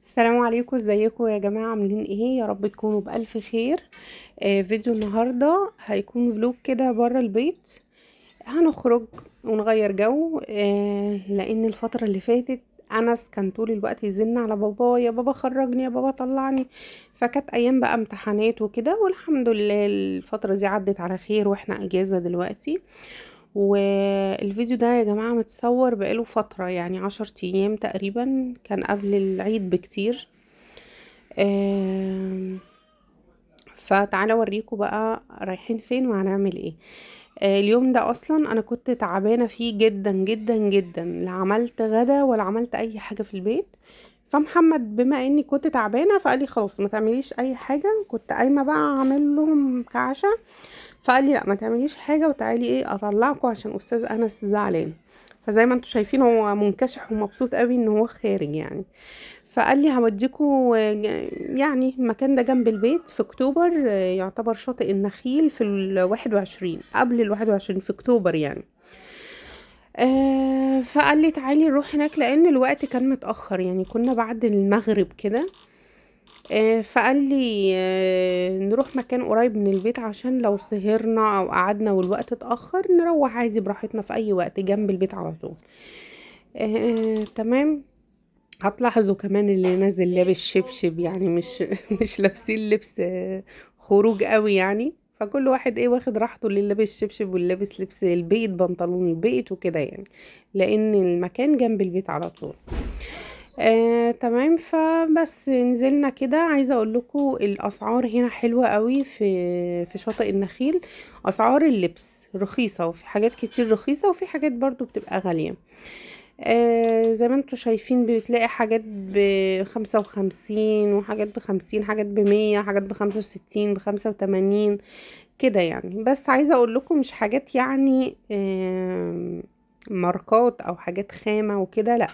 السلام عليكم، ازيكم يا جماعة؟ عاملين ايه؟ يا رب تكونوا بألف خير. فيديو النهاردة هيكون vlog كده برا البيت، هنخرج ونغير جو. لان الفترة اللي فاتت انس كان طول الوقت يزن على بابا، يا بابا خرجني، يا بابا طلعني، فكانت ايام بقى امتحانات وكده، والحمد لله الفترة دي عدت على خير واحنا اجازة دلوقتي. والفيديو ده يا جماعة متصور بقاله فترة، يعني 10 ايام تقريبا، كان قبل العيد بكتير. فتعالوا اوريكم بقى رايحين فين وهنعمل ايه. اليوم ده اصلا انا كنت تعبانة فيه جدا جدا جدا، لا عملت غدا ولا عملت اي حاجة في البيت. فمحمد بما اني كنت تعبانة فقال لي خلاص ما تعمليش اي حاجة، كنت قايمة بقى اعمل لهم كعشاء، فقال لي لا ما تعمليش حاجة وتعالي ايه اطلعكم عشان استاذ انس زعلان. فزي ما انتم شايفين هو منكشح ومبسوط قوي ان هو خارج يعني. فقال لي هوديكوا يعني المكان ده جنب البيت في اكتوبر، يعتبر شاطئ النخيل في 21، قبل 21 في اكتوبر يعني. فقال لي تعالي نروح هناك لان الوقت كان متأخر، يعني كنا بعد المغرب كده. فقال لي نروح مكان قريب من البيت عشان لو سهرنا او قعدنا والوقت اتأخر نروح عادي براحتنا في اي وقت، جنب البيت على طول. تمام. هتلاحظوا كمان اللي نازل لابس شبشب، يعني مش لابسين لبس خروج قوي يعني، فكل واحد ايه واخد راحته، اللي لابس شبشب واللي لابس لبس البيت، بنطلون البيت وكده يعني، لان المكان جنب البيت على طول. تمام. فبس نزلنا كده. عايزه اقول لكم الاسعار هنا حلوة قوي في شاطئ النخيل، اسعار اللبس رخيصة، وفي حاجات كتير رخيصة وفي حاجات برضو بتبقى غالية. زي ما انتوا شايفين بتلاقي حاجات ب55 وحاجات ب50، حاجات ب100، حاجات ب65، ب85 كده يعني. بس عايزه اقول لكم مش حاجات ماركات او حاجات خامة وكده، لا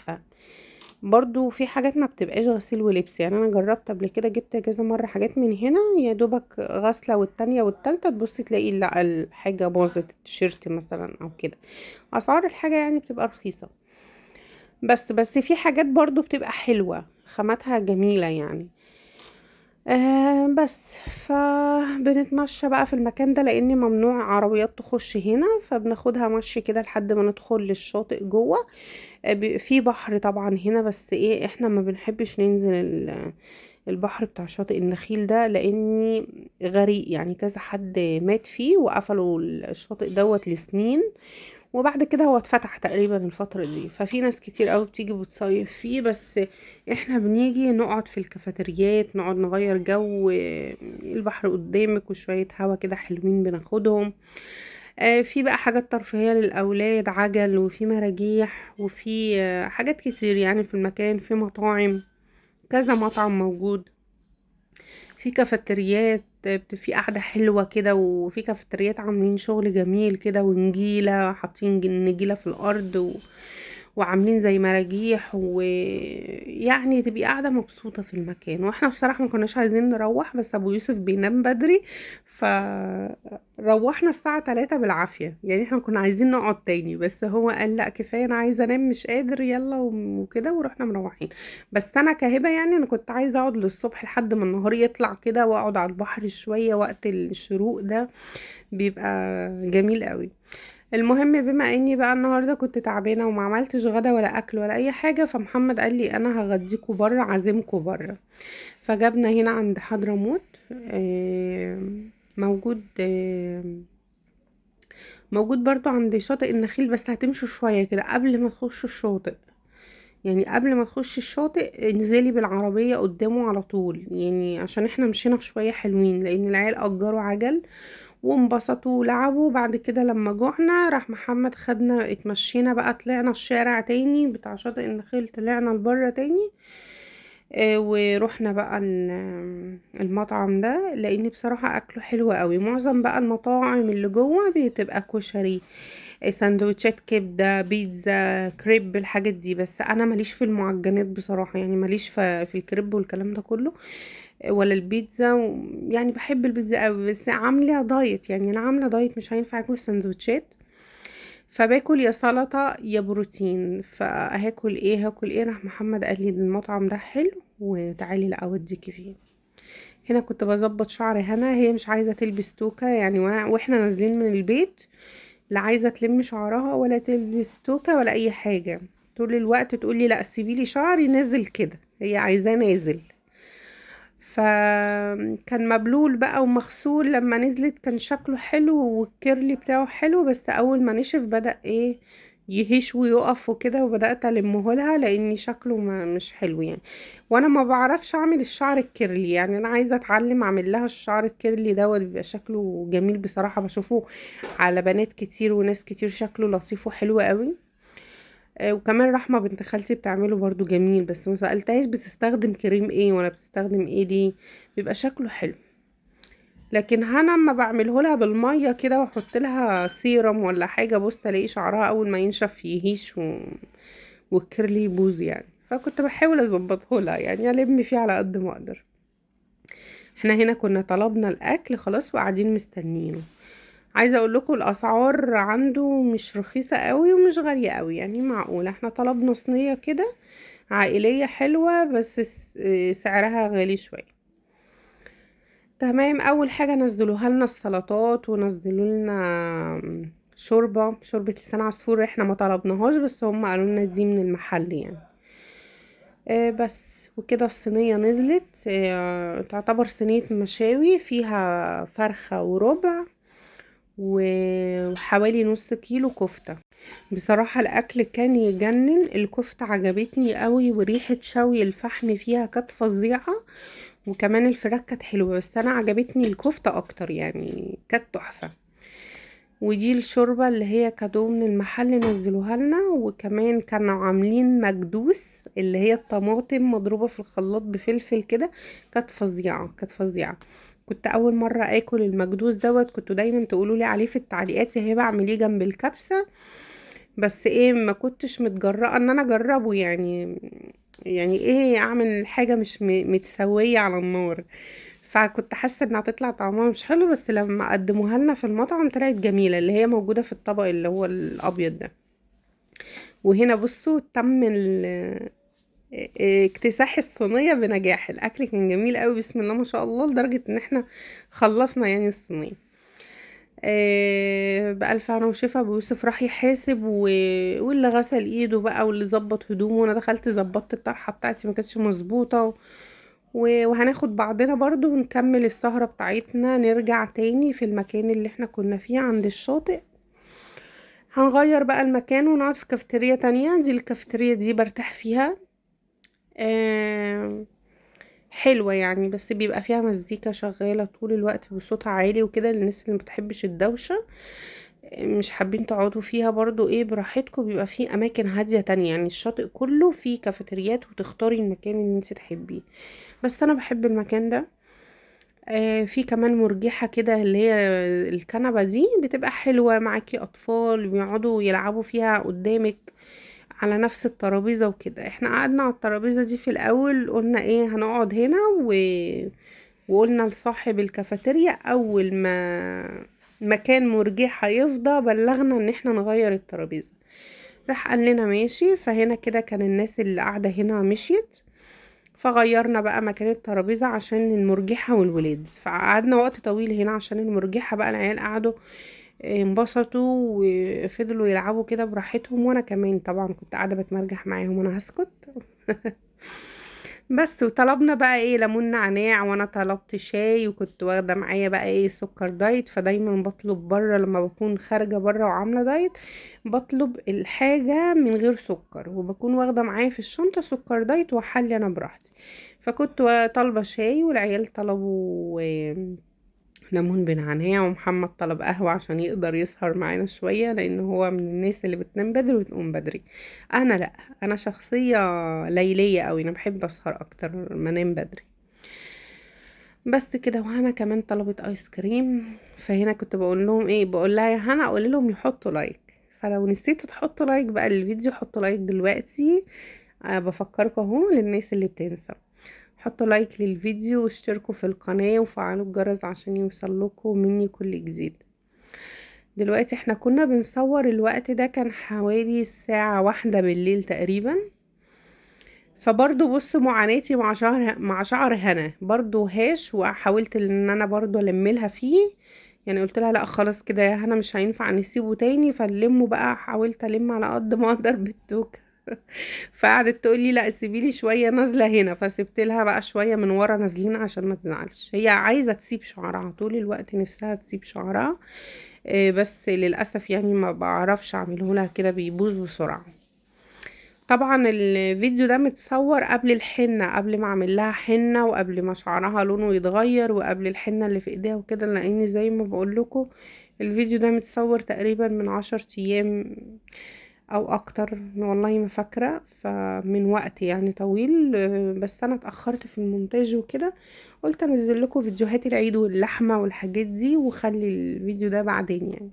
برضو في حاجات ما بتبقاش غسيل ولبس. يعني انا جربت قبل كده، جبت كذا مرة حاجات من هنا يا دوبك غسله والتانية والتالتة تبصي تلاقي لا الحاجة باظت، التيشيرت مثلا او كده. اسعار الحاجة يعني بتبقى رخيصة، بس في حاجات برضو بتبقى حلوة خاماتها جميلة يعني. بس فبنتمشى بقى في المكان ده لان ممنوع عربيات تخش هنا، فبناخدها مشي كده لحد ما ندخل للشاطئ جوه. في بحر طبعا هنا، بس ايه احنا ما بنحبش ننزل البحر بتاع شاطئ النخيل ده لاني غريق، يعني كذا حد مات فيه وقفلوا الشاطئ دوت لسنين، وبعد كده هو اتفتح تقريبا الفترة دي، ففي ناس كتير قوي بتيجي بتصيف فيه. بس احنا بنيجي نقعد في الكافيتريات، نقعد نغير جو، البحر قدامك وشوية هوا كده حلوين بناخدهم. في بقى حاجات ترفيهية للأولاد، عجل وفي مراجيح وفي حاجات كتير يعني في المكان، في مطاعم، كذا مطعم موجود، في كافيتريات، في قعدة حلوة كده، وفي كافيتريات عاملين شغل جميل كده، ونجيلة حاطين نجيلة في الأرض وعاملين زي مراجيح، ويعني تبقي قاعدة مبسوطة في المكان. واحنا بصراحة ما كناش عايزين نروح، بس أبو يوسف بينام بدري فروحنا الساعة 3 بالعافية، يعني احنا كنا عايزين نقعد تاني بس هو قال لا كفاية أنا عايزة أنام مش قادر، يلا وكده، ورحنا مروحين. بس أنا كهبة يعني أنا كنت عايزة أقعد للصبح لحد ما النهار يطلع كده، وأقعد على البحر شوية وقت الشروق ده بيبقى جميل قوي. المهم بما اني بقى النهارده كنت تعبانة وما عملتش غدا ولا اكل ولا اي حاجة، فمحمد قال لي انا هغديكوا بره، عازمكوا بره. فجبنا هنا عند حضرموت، موجود برضو عند شاطئ النخيل، بس هتمشوا شوية كده قبل ما تخشوا الشاطئ، يعني قبل ما تخش الشاطئ انزلي بالعربية قدامه على طول، يعني عشان احنا مشينا شوية حلوين لان العيال اجروا عجل وانبسطوا ولعبوا. بعد كده لما جوعنا راح محمد خدنا اتمشينا بقى، طلعنا الشارع تاني بتاع شاطئ النخيل، طلعنا لبره تاني، ورحنا بقى المطعم ده لان بصراحة اكله حلو قوي. معظم بقى المطاعم اللي جوه بتبقى كشري، سندوتشات كبدة، بيتزا، كريب، الحاجات دي، بس انا ماليش في المعجنات بصراحة، يعني ماليش في الكريب والكلام ده كله ولا البيتزا يعني بحب البيتزا قوي بس عاملة diet، يعني انا عاملة diet مش هينفع اكل سندوتشات. فباكل يا سلطة يا بروتين، فهاكل ايه هاكل ايه؟ راح محمد قال لي المطعم ده حلو وتعالي لا اوديكي فيه. هنا كنت بظبط شعر هنا، هي مش عايزه تلبس توكه يعني، واحنا نازلين من البيت لا عايزه تلم شعرها ولا تلبس توكه ولا اي حاجة، طول الوقت تقولي لا سيبيلي شعري نازل كده، هي عايزاه نازل. فكان مبلول بقى ومغسول، لما نزلت كان شكله حلو وال curly بتاعه حلو، بس اول ما نشف بدأ ايه يهش ويقف وكده، وبدأت المه لها لان شكله ما مش حلو يعني. وانا ما بعرفش اعمل الشعر ال curly يعني، انا عايزه اتعلم اعمل لها الشعر ال curly دوت، بيبقى شكله جميل بصراحة، بشوفه على بنات كتير وناس كتير شكله لطيف وحلو قوي. وكمان رحمة بنت خالتي بتعمله برضو جميل، بس ما سألتهاش بتستخدم كريم ايه ولا بتستخدم ايه ليه، بيبقى شكله حلو. لكن هنا اما بعمله لها بالمية كده واحط لها سيرم ولا حاجة، بص الاقي شعرها اول ما ينشف يهيش وال curly يبوظ يعني. فكنت بحاول اظبطه لها يعني، الم فيه على قد ما اقدر. احنا هنا كنا طلبنا الاكل خلاص وقاعدين مستنيينه. عايزه اقول لكم الاسعار عنده مش رخيصة قوي ومش غالية قوي يعني، معقولة. احنا طلبنا صينية كده عائلية حلوة، بس سعرها غالي شوية. تمام. اول حاجة نزلوها لنا السلطات، ونزلوا لنا شوربة لسان عصفور، احنا ما طلبناهاش بس هم قالوا لنا دي من المحل يعني. بس وكده الصينية نزلت، تعتبر صينية مشاوي فيها فرخة وربع وحوالي نص كيلو كفته. بصراحة الاكل كان يجنن، الكفتة عجبتني قوي، وريحه شوي الفحم فيها كانت فظيعة، وكمان الفراخ كانت حلوة، بس انا عجبتني الكفتة اكتر يعني، كانت تحفة. ودي الشوربة اللي هي كادو من المحل نزلوها لنا، وكمان كانوا عاملين مكدوس اللي هي الطماطم مضروبة في الخلاط بفلفل كده، كانت فظيعة، كانت فظيعة. كنت اول مرة اكل المكدوس دوت، كنتوا دايما تقولوا لي عليه في التعليقات يا هبه اعمليه جنب الكبسه، بس ايه ما كنتش متجرأة ان انا اجربه يعني، يعني ايه اعمل حاجة مش متسويه على النار، فكنت حاسه انها هتطلع طعمها مش حلو، بس لما قدموها لنا في المطعم طلعت جميلة، اللي هي موجودة في الطبق اللي هو الابيض ده. وهنا بصوا تم اكتساح الصينية بنجاح، الاكل كان جميل قوي بسم الله ما شاء الله، لدرجة ان احنا خلصنا يعني الصينية. بألف هنا وشفا. ابو يوسف راح يحاسب واللي غسل ايده بقى واللي ظبط هدومه، وانا دخلت ظبطت الطرحة بتاعتي ما كانتش مظبوطة، وهناخد بعضنا برضو ونكمل السهرة بتاعتنا، نرجع تاني في المكان اللي احنا كنا فيه عند الشاطئ. هنغير بقى المكان ونقعد في كافتيريا تانية، دي الكافتيريا دي برتاح فيها، حلوة يعني، بس بيبقى فيها مزيكا شغالة طول الوقت بصوتها عالي وكده، للناس اللي ما بتحبش الدوشة مش حابين تقعدوا فيها برضو ايه براحتكم. بيبقى فيه اماكن هادية تانية يعني، الشاطئ كله فيه كافيتريات وتختاري المكان اللي انت تحبيه، بس انا بحب المكان ده. في كمان مرجحة كده اللي هي الكنبة دي بتبقى حلوة، معاكي اطفال بيقعدوا يلعبوا فيها قدامك على نفس الترابيزة وكده. احنا قعدنا على الترابيزة دي في الاول، قلنا ايه هنقعد هنا، وقلنا لصاحب الكافيتيريا اول ما مكان مرجحة يفضى بلغنا ان احنا نغير الترابيزة، راح قال لنا ماشي. فهنا كده كان الناس اللي قاعدة هنا مشيت، فغيرنا بقى مكان الترابيزة عشان المرجحة والولاد، فقعدنا وقت طويل هنا عشان المرجحة بقى، العيال قعدوا انبسطوا وفضلوا يلعبوا كده براحتهم، وانا كمان طبعا كنت قاعدة بتمرجح معاهم وانا هسكت بس. وطلبنا بقى ايه ليمون نعناع، وانا طلبت شاي، وكنت واخده معايا بقى ايه سكر diet، فدايما بطلب بره لما بكون خارجه بره وعامله diet بطلب الحاجة من غير سكر، وبكون واخده معايا في الشنطة سكر diet واحلي انا براحتي. فكنت طالبه شاي، والعيال طلبوا ليمون بنعناع، ومحمد طلب قهوة عشان يقدر يسهر معانا شوية، لأن هو من الناس اللي بتنام بدري وتقوم بدري. أنا لأ، أنا شخصية ليلية قوي، أنا بحب أسهر أكتر ما أنام بدري. بس كده. وهنا كمان طلبت آيس كريم، فهنا كنت بقول لهم إيه، بقول لها يا هنا قولي لهم يحطوا like، فلو نسيتوا تحطوا like بقى للفيديو حطوا like دلوقتي، بفكركم أهو للناس اللي بتنسى، حطوا like للفيديو واشتركوا في القناة وفعلوا الجرس عشان يوصل لكم مني كل جديد. دلوقتي احنا كنا بنصور الوقت ده كان حوالي الساعة 1 بالليل تقريبا. فبرضو بصوا معاناتي مع شعر هنا برضو هاش، وحاولت ان انا برضو الملها فيه، يعني قلت لها لا خلاص كده يا هنا مش هينفع نسيبه تاني، فنلمه بقى. حاولت الم على قد ما اقدر بالتوكة، فقعدت تقول لي لا سيبي لي شوية نازله هنا، فسبت لها بقى شوية من ورا نازلين عشان ما تزعلش. هي عايزه تسيب شعرها طول الوقت، نفسها تسيب شعرها، بس للاسف يعني ما بعرفش اعمله لها كده، بيبوظ بسرعة. طبعا الفيديو ده متصور قبل الحنة، قبل ما اعمل لها حنة وقبل ما شعرها لونه يتغير وقبل الحنة اللي في ايديها وكده، لان زي ما بقول لكم الفيديو ده متصور تقريبا من 10 ايام او اكتر، والله ما فاكره، فمن وقت يعني طويل، بس انا اتاخرت في المونتاج وكده، قلت انزل لكم فيديوهات العيد واللحمة والحاجات دي وخلي الفيديو ده بعدين يعني.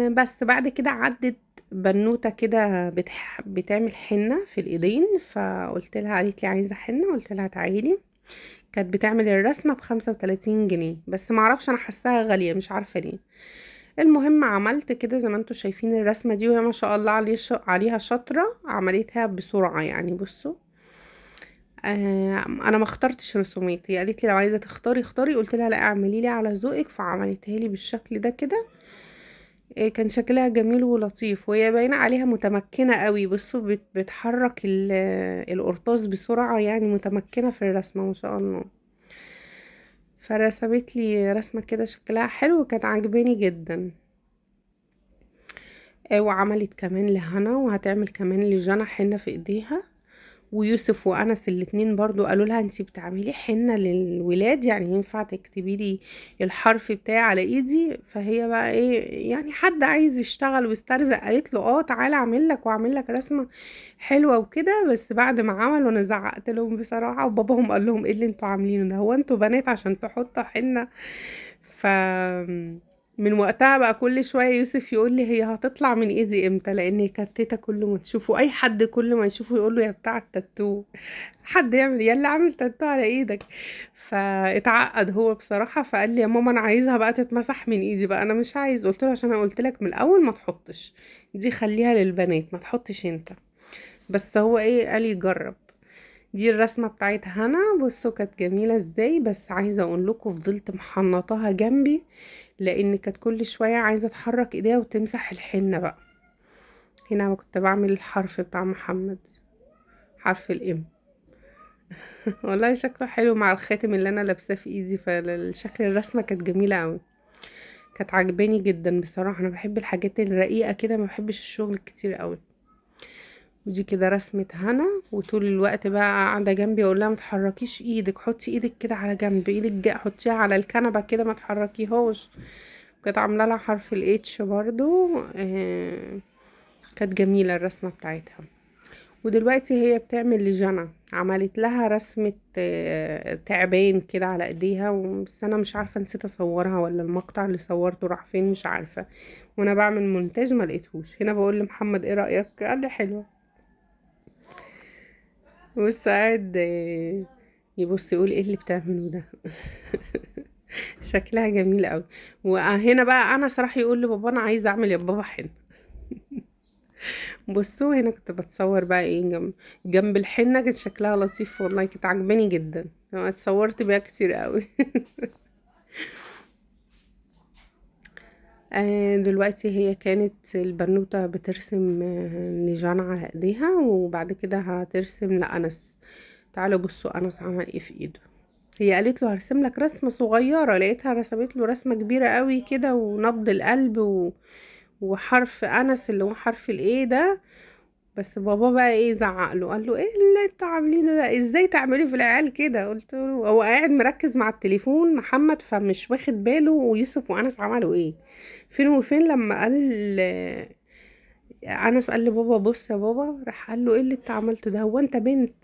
بس بعد كده عدت بنوته كده بتعمل حنة في الايدين، فقلت لها، قالت لي عايزه حنة، قلت لها تعالي. كانت بتعمل الرسمة ب35 جنيه، بس معرفش انا حاساها غالية مش عارفه ليه. المهم عملت كده زي ما انتوا شايفين الرسمة دي، وهي ما شاء الله عليها شاطرة، عملتها بسرعة يعني. بصوا انا ما اخترتش رسومات، هي قالت لي لو عايزه تختاري اختاري، قلت لها لا اعملي لي على ذوقك، فعملتها لي بالشكل ده كده. كان شكلها جميل ولطيف، وهي باينة عليها متمكنة قوي. بصوا بتحرك القرطاس بسرعة، يعني متمكنة في الرسمة ما شاء الله. فرسمت لي رسمه كده شكلها حلو، وكانت عاجباني جدا. وعملت كمان لهنا، وهتعمل كمان لجنى حنة في ايديها. ويوسف وانس الاتنين برضو قالوا لها انتي بتعملي حنة للولاد، يعني ينفع تكتبي لي الحرف بتاعي على ايدي؟ فهي بقى ايه يعني، حد عايز يشتغل ويسترزق، قالت له تعالى اعمل لك واعمل لك رسمه حلوة وكده. بس بعد ما عملوا انا زعقت لهم بصراحة، وباباهم قال لهم ايه اللي انتوا عاملينه ده، هو انتوا بنات عشان تحطوا حنة؟ ف من وقتها بقى كل شوية يوسف يقول لي هي هتطلع من ايدي امتى، لان كانت تيتا كل ما تشوفه، اي حد كل ما يشوفه يقول له يا بتاع التاتو، حد يعمل يلا اعمل تاتو على ايدك. فاتعقد هو بصراحة، فقال لي يا ماما انا عايزها بقى تتمسح من ايدي بقى، انا مش عايز. قلت له عشان انا قلت لك من الاول ما تحطش دي، خليها للبنات ما تحطش انت. بس هو ايه قال لي جرب. دي الرسمة بتاعت هنا، بصوا كانت جميلة ازاي. بس عايزة اقول لكم فضلت محنطاها جنبي، لان كانت كل شوية عايزة تحرك ايديها وتمسح الحنة بقى. هنا كنت بعمل الحرف بتاع محمد، حرف الام. والله شكله حلو مع الخاتم اللي انا لابساه في ايدي، فالشكل الرسمة كانت جميلة قوي، كانت عجباني جدا بصراحة. انا بحب الحاجات الرقيقة كده، ما بحبش الشغل الكتير قوي. ودي كده رسمة هنا، وطول الوقت بقى قاعدة جنبي اقول لها ما تحركيش ايدك، حطي ايدك كده على جنب، ايدك حطيها على الكنبة كده ما تحركيهاش. كانت عاملة لها حرف الاتش برضو، كانت جميلة الرسمة بتاعتها. ودلوقتي هي بتعمل لجنى، عملت لها رسمة تعبان كده على ايديها، بس انا مش عارفة نسيت اصورها ولا المقطع اللي صورته راح فين مش عارفة، وانا بعمل مونتاج ما لقيتهوش. هنا بقول لمحمد ايه رأيك، قال لي حلوة. بص قاعد يبص يقول ايه اللي بتعمله ده. شكلها جميل قوي. وهنا بقى انا صراحة يقول لي بابا انا عايزه اعمل يا بابا حنة. بصوا هنا كنت بتصور بقى ايه جنب الحنة، كانت شكلها لطيف والله، كانت عجباني جدا، انا اتصورت بيها كتير قوي. دلوقتي هي كانت البنوتة بترسم لجان على ايديها، وبعد كده هترسم لأنس. تعالوا بصوا أنس عمل ايه في ايده. هي قالت له هرسم لك رسمة صغيرة، لقيتها رسمت له رسمة كبيرة قوي كده، ونبض القلب وحرف أنس اللي هو حرف الايه ده. بس بابا بقى ايه زعق له، قال له ايه اللي انتوا عاملينه ده، ازاي تعملي في العيال كده؟ قلت له هو قاعد مركز مع التليفون محمد، فمش واخد باله ويوسف وانس عملوا ايه فين وفين. لما قال انس قال لبابا بص يا بابا، راح قال له ايه اللي انت عملته ده، هو انت بنت؟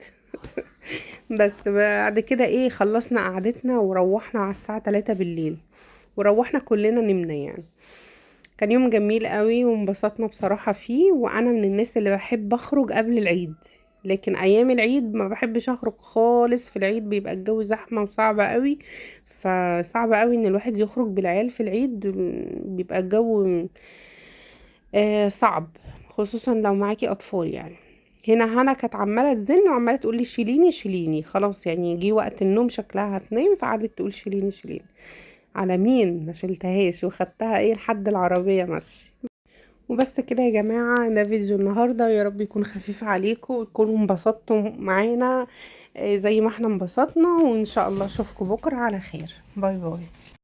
بس بعد كده ايه خلصنا قعدتنا وروحنا على الساعة 3 بالليل، وروحنا كلنا نمنا. يعني كان يوم جميل قوي وانبسطنا بصراحة فيه. وانا من الناس اللي بحب اخرج قبل العيد، لكن ايام العيد ما بحبش اخرج خالص. في العيد بيبقى الجو زحمة وصعب قوي، فصعب قوي ان الواحد يخرج بالعيال في العيد، بيبقى الجو صعب، خصوصا لو معاكي اطفال يعني. هنا هنا كانت عماله تزن وعماله تقول لي شيليني شيليني، خلاص يعني جه وقت النوم شكلها هتنام، فقعدت تقول شيليني شيليني. على مين؟ ما شلتهاش وخدتها ايه لحد العربية ماشي. وبس كده يا جماعة، ده فيديو النهارده، يا رب يكون خفيف عليكم وتكونوا انبسطتوا معانا زي ما احنا انبسطنا، وان شاء الله اشوفكم بكره على خير. bye bye.